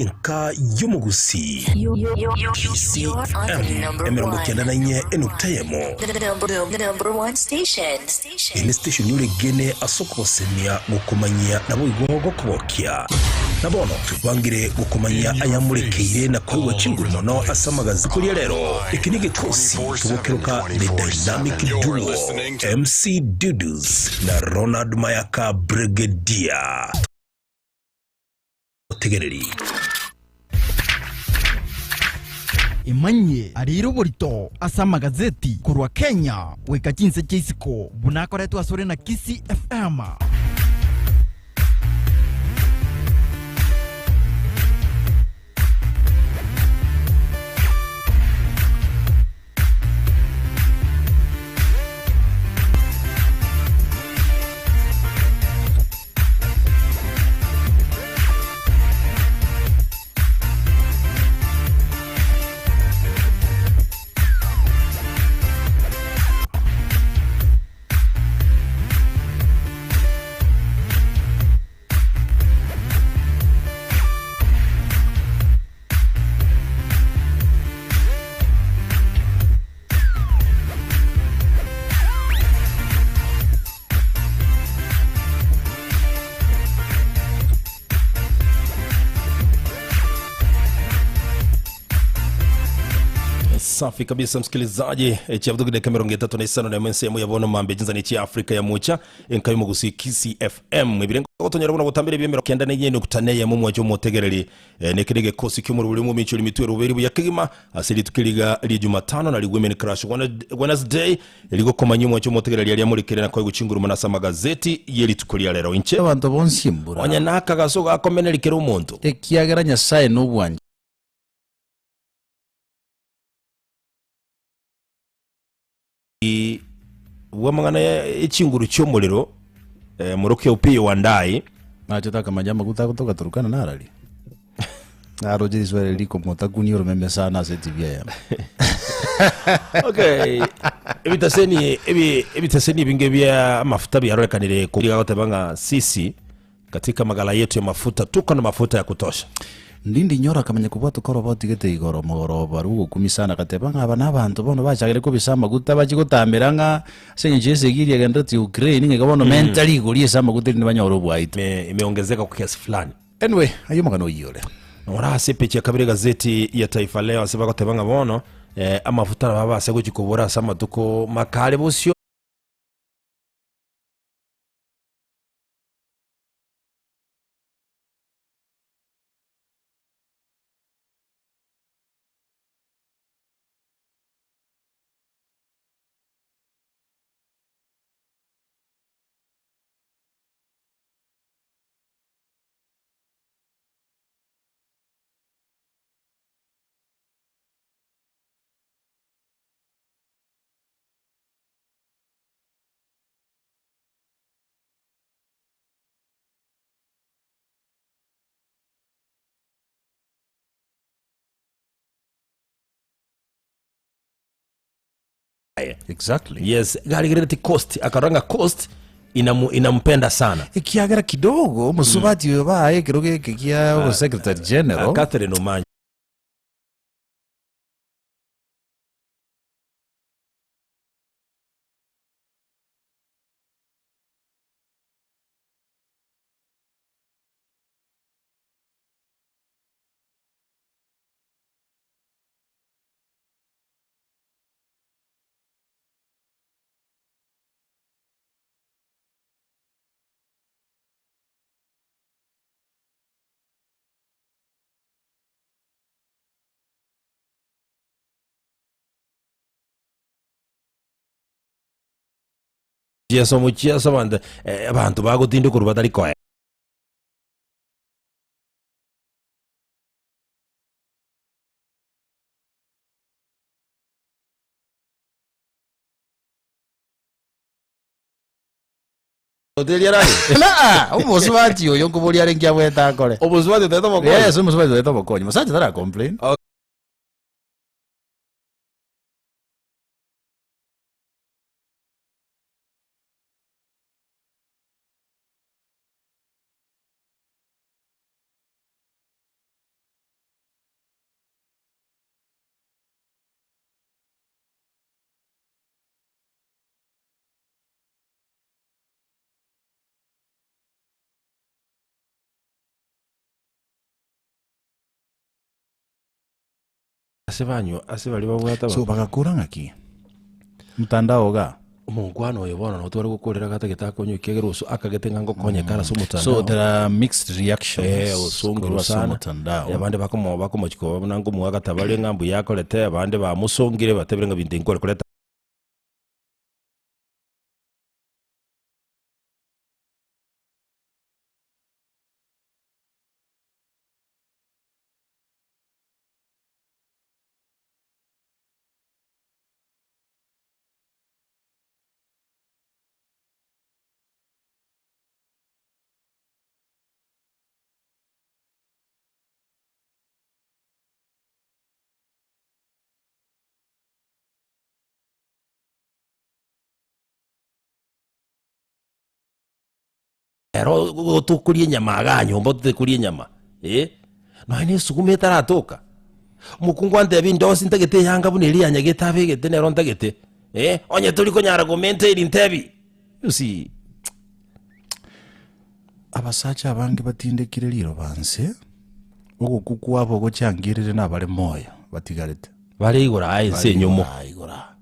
Enka y'omogusii. GCM 94 enukta eyemo. Eye nestation oregene ase okogosemia, gokomanyia naboigo gokogokia. Na bono twebangire gokomanyia ayamorekeire na koigwa chinguru mono ase amagazi koria rero. Eke negekosi togokeroka The Dynamic Duo, MC Dudus na Ronald Mayaka Brigadier. Otegereri. Emanyie ariire oborito ase amagazeti korwa Kenya goika chinse chia isiko buna akoretwe asore na Kisii FM. Safi kabisa msikilizaji, chiabutoki dakika 35 na ensemo ya bono mambe chinzani chia Afrika ya mucha enka y'omogusi Kisii FM ebirengo gotonyora buna gotambera ebiemero kenda na enye nukta neye momwancho omotegereri eh, nekere gekosi ki'omorobori omomincho ori mitwe eroberi buya kegima ase rituko riga ria Jumatano na Women Crush Wednesday rigokomanyia omwancho omotegereri aria morekere na koigwa chinguru mono ase amagazeti ye rituko ria rero inche Abanto bonsi embura. Onye nakagaso gakomeneria kera omonto. Ekiagera Nyasae nobwanchani. Bw'amang'ana y'echinguru chi'omorero, moroke Opiyo Wandayi. Nachete akamanya amaguta agotoka Turkana narari. Naroche riswali rikomotakunia oromeme sana ase etibi eyemo. Okay, ebitaseni ebi ebitaseni ebinge bia amafuta biarorekanire koriga goteba ng'a sisi Katika maghala yetu ya mafuta tuko na mafuta ya kutosha. Ndindi Nyoro akamanya kobwatoka oroba otigete igoro mogoroba aria ogokumia sana agateba ng'a aba nabanto bono bachagire kobisa amaguta bachie gotamera ng'a ase eng'encho y'esegi eria egendererete Ukraine ng'a iga bono menta rigori ase amaguta erinde banyore obwaito. Ime imeongezeka kwa kiasi fulani. Anyway, ayio omogano oyio ore. Nora ase epeji ya kabere egazeti ya Taifa Leo ase bagoteba ng'a bono eh, amafuta nabo abase gochia kobora ase amatuko makare bosio. Exactly. Yes, garigerereti cost akarora ng'a cost inamu, inampenda sana Ekiagera kidogo omosubati oyo baye ekero geke kia obosecretary general Catherine Omanyi Yeso omochie ase abanto, eh, abanto bagotindekwa korwa batari koe. Oteria raye. Naa, omosubati oyo nkoboria arenge abwete akore. Omosubati otaete obokonyi. Yes, omosubati otaete obokonyi. Mosacha tara complain. Ase banywa, ase baria babwate So aba. bagakora ng'aki? Mtandao igaa. Omonkwana oyo bono nabo tware gokorera gatagete akonywa ekiagera oso akagete ng'a ngokonyeka are ase omotandao. So there are mixed reactions Eh, osongirwe korwa ase sana. omotandao. Abande bakomo bakomochika obo buna nkomoa agataba ng'a mbuya akorete, abande bamosongire batebire ng'a binto nkore koreta. Ero tokoria enyama igaa nyomba totari koria enyama eh, nonya na esuguma etaratoka, omokungu antebie ndosie ntagete eyanga buna eria yanyagete abegete nero ntagete eh, onye tori konyara ko maintain ntebi, you see. Abasacha abange batindekire riroba nse, ogokwa kwabo gochangirire nabare moyo batigarete. Bare igoro aa ense Bare enyomo. igoro aa igoro aa.